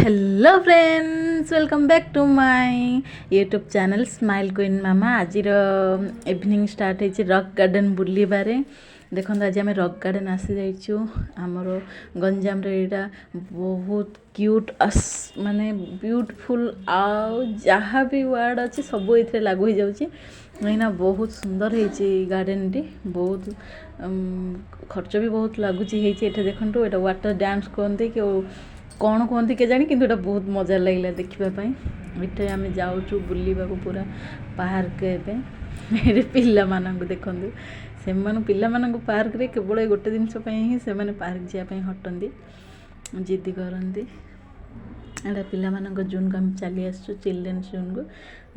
Hello friends, welcome back to my YouTube channel Smile Queen Mama। ଆଜିର evening start ହେଇଛି rock garden ବୁଲିବାରେ। ଦେଖନ୍ତୁ, ଆଜି ଆମେ ରକ୍ ଗାର୍ଡ଼େନ୍ ଆସିଯାଇଛୁ। ଆମର ଗଞ୍ଜାମରେ ଏଇଟା ବହୁତ କ୍ୟୁଟ୍, ମାନେ ବ୍ୟୁଟିଫୁଲ୍, ଆଉ ଯାହା ବି ୱାର୍ଡ଼ ଅଛି ସବୁ ଏଇଥିରେ ଲାଗୁ ହେଇଯାଉଛି, କାହିଁକିନା ବହୁତ ସୁନ୍ଦର ହେଇଛି ଏଇ ଗାର୍ଡ଼େନ୍ଟି। ବହୁତ ଖର୍ଚ୍ଚ ବି ବହୁତ ଲାଗୁଛି ହେଇଛି। ଏଠି ଦେଖନ୍ତୁ, ଏଇଟା ୱାଟର୍ ଡ୍ୟାନ୍ସ କୁହନ୍ତି କି କ'ଣ କୁହନ୍ତି କେଜାଣି, କିନ୍ତୁ ଏଇଟା ବହୁତ ମଜା ଲାଗିଲା ଦେଖିବା ପାଇଁ। ଏଠି ଆମେ ଯାଉଛୁ ବୁଲିବାକୁ ପୁରା ପାର୍କ। ଏବେ ଏଠି ପିଲାମାନଙ୍କୁ ଦେଖନ୍ତୁ, ସେମାନେ ପିଲାମାନଙ୍କୁ ପାର୍କରେ କେବଳ ଏ ଗୋଟେ ଜିନିଷ ପାଇଁ ହିଁ ସେମାନେ ପାର୍କ ଯିବା ପାଇଁ ହଟନ୍ତି, ଜିଦି କରନ୍ତି। ଏଇଟା ପିଲାମାନଙ୍କ ଜୋନ୍କୁ ଆମେ ଚାଲି ଆସିଛୁ, ଚିଲଡ୍ରେନ୍ସ ଜୋନ୍କୁ।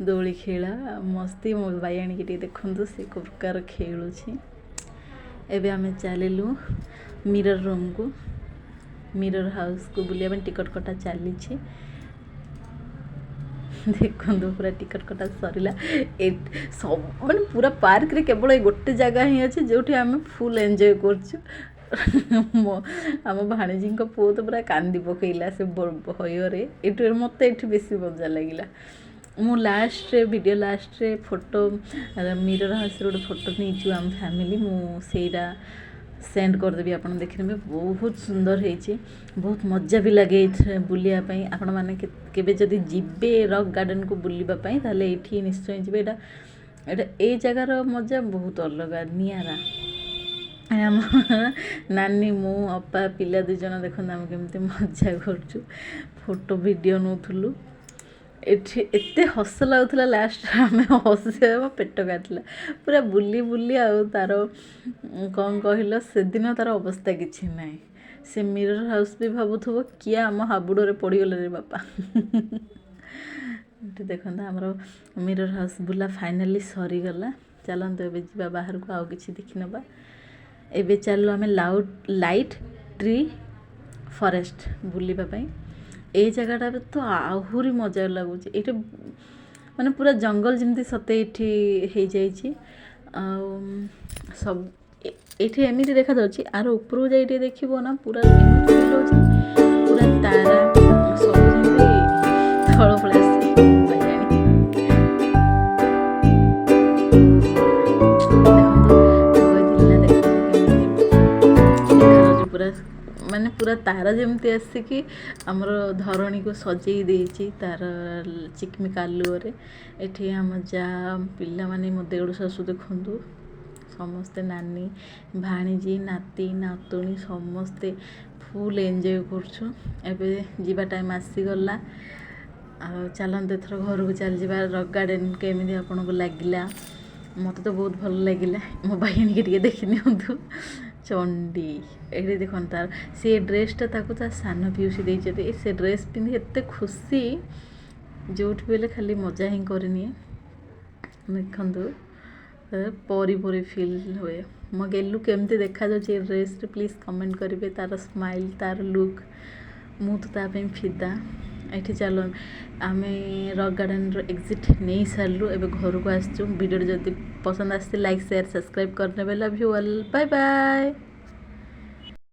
ଦୋଳି ଖେଳ, ମସ୍ତି। ମୋ ବାଇଆଣିକି ଟିକେ ଦେଖନ୍ତୁ, ସେ କୋଉ ପ୍ରକାର ଖେଳୁଛି। ଏବେ ଆମେ ଚାଲିଲୁ ମିରର ରୁମ୍କୁ, ମିରର ହାଉସ୍କୁ ବୁଲିବା ପାଇଁ। ଟିକଟ କଟା ଚାଲିଛି। ଦେଖନ୍ତୁ, ପୁରା ଟିକଟ କଟା ସରିଲା। ଏ ସବୁ ମାନେ ପୁରା ପାର୍କରେ କେବଳ ଏ ଗୋଟେ ଜାଗା ହିଁ ଅଛି ଯେଉଁଠି ଆମେ ଫୁଲ୍ ଏନ୍ଜୟ କରୁଛୁ। ମୋ ଆମ ଭାଣିଜୀଙ୍କ ପୁଅ ତ ପୁରା କାନ୍ଦି ପକେଇଲା ସେ ଭୟରେ। ଏଠୁ ମୋତେ ଏଠି ବେଶୀ ମଜା ଲାଗିଲା। ମୁଁ ଲାଷ୍ଟରେ, ଭିଡ଼ିଓ ଲାଷ୍ଟରେ ଫଟୋ, ମିରର ହାଉସ୍ରେ ଗୋଟେ ଫଟୋ ନେଇଛୁ ଆମ ଫ୍ୟାମିଲି, ମୁଁ ସେଇଟା ସେଣ୍ଡ କରିଦେବି, ଆପଣ ଦେଖିନେବେ। ବହୁତ ସୁନ୍ଦର ହେଇଛି, ବହୁତ ମଜା ବି ଲାଗେ ଏଇଥିରେ ବୁଲିବା ପାଇଁ। ଆପଣମାନେ କେବେ ଯଦି ଯିବେ ରକ୍ ଗାର୍ଡ଼େନକୁ ବୁଲିବା ପାଇଁ, ତାହେଲେ ଏଇଠି ନିଶ୍ଚୟ ଯିବେ। ଏଇଟା ଏଇ ଜାଗାର ମଜା ବହୁତ ଅଲଗା, ନିଆରା। ଆମ ନାନୀ, ମୁଁ, ଅପା, ପିଲା ଦୁଇ ଜଣ, ଦେଖନ୍ତୁ ଆମେ କେମିତି ମଜା କରୁଛୁ। ଫଟୋ ଭିଡ଼ିଓ ନେଉଥିଲୁ। ଏଠି ଏତେ ହସ ଲାଗୁଥିଲା, ଲାଷ୍ଟରେ ଆମେ ହସି ଆମ ପେଟ କାଟିଲା ପୁରା ବୁଲି ବୁଲି। ଆଉ ତାର କ'ଣ କହିଲ, ସେଦିନ ତାର ଅବସ୍ଥା କିଛି ନାହିଁ। ସେ ମିରର ହାଉସ୍ ବି ଭାବୁଥିବ, କିଏ ଆମ ହାବୁଡ଼ରେ ପଡ଼ିଗଲେ ରେ ବାପା। ଏଠି ଦେଖନ୍ତୁ, ଆମର ମିରର ହାଉସ୍ ବୁଲା ଫାଇନାଲି ସରିଗଲା। ଚାଲନ୍ତୁ, ଏବେ ଯିବା ବାହାରକୁ, ଆଉ କିଛି ଦେଖିନେବା। ଏବେ ଚାଲିଲୁ ଆମେ ଲାଉଟ୍ ଲାଇଟ୍ ଟ୍ରି ଫରେଷ୍ଟ ବୁଲିବା ପାଇଁ। ଏଇ ଜାଗାଟା ତ ଆହୁରି ମଜା ଲାଗୁଛି। ଏଇଠି ମାନେ ପୁରା ଜଙ୍ଗଲ ଯେମିତି ସତେ ଏଇଠି ହେଇଯାଇଛି। ଆଉ ସବୁ ଏଇଠି ଏମିତି ଦେଖାଯାଉଛି, ଆର ଉପରକୁ ଯାଇ ଟିକେ ଦେଖିବ ନା, ପୁରା ଏମିତି ଫିଲ୍ ହେଉଛି, ପୁରା ତାରା ସବୁ ଯେମିତି ତଳ ପଳେଇ ଆସିଛି ବାଇଆଣି। ଦେଖନ୍ତୁ, ମୁଁ କହିଥିଲି ନା, ଦେଖନ୍ତୁ କେମିତି ଦେଖାଯାଉଛି ପୁରା, ମାନେ ପୁରା ତାରା ଯେମିତି ଆସିକି ଆମର ଧରଣୀକୁ ସଜେଇ ଦେଇଛି ତାର ଚିକମିକ ଆଲୁଅରେ। ଏଠି ଆମ ଯା, ପିଲାମାନେ, ମୋ ଦେଢ଼ ଶାଶୁ, ଦେଖନ୍ତୁ ସମସ୍ତେ, ନାନୀ, ଭାଣିଜୀ, ନାତି, ନାତୁଣୀ ସମସ୍ତେ ଫୁଲ୍ ଏନ୍ଜୟ କରୁଛୁ। ଏବେ ଯିବା ଟାଇମ୍ ଆସିଗଲା, ଆଉ ଚାଲନ୍ତୁ ଏଥର ଘରକୁ ଚାଲିଯିବା। ରକ୍ ଗାର୍ଡ଼େନ୍ କେମିତି ଆପଣଙ୍କୁ ଲାଗିଲା? ମୋତେ ତ ବହୁତ ଭଲ ଲାଗିଲା। ମୋ ବାଇଆଣିକି ଟିକେ ଦେଖି ନିଅନ୍ତୁ, ଚଣ୍ଡୀ। ଏଇଠି ଦେଖନ୍ତୁ, ତାର ସେ ଡ୍ରେସ୍ଟା ତାକୁ ତା ସାନ ପିଉସୀ ଦେଇଛନ୍ତି। ସେ ଡ୍ରେସ୍ ପିନ୍ଧି ଏତେ ଖୁସି, ଯେଉଁଠି ବି ହେଲେ ଖାଲି ମଜା ହିଁ କରିନିଏ। ଦେଖନ୍ତୁ, ପରି ପରି ଫିଲ୍ ହୁଏ। ମୋ ଗେଲୁ କେମିତି ଦେଖାଯାଉଛି ଏ ଡ୍ରେସ୍ରେ, ପ୍ଲିଜ୍ କମେଣ୍ଟ କରିବେ। ତାର ସ୍ମାଇଲ୍, ତାର ଲୁକ୍, ମୁଁ ତ ତା ପାଇଁ ଫିଦା। ଏଠି ଚାଲ, ଆମେ ରକ୍ ଗାର୍ଡ଼େନର ଏକ୍ଜିଟ୍ ନେଇ ସାରିଲୁ, ଏବେ ଘରକୁ ଆସିଛୁ। ଭିଡ଼ିଓଟି ଯଦି ପସନ୍ଦ ଆସିଛି, ଲାଇକ୍, ସେୟାର, ସବସ୍କ୍ରାଇବ୍ କରିନେବେ। Love you all, bye bye.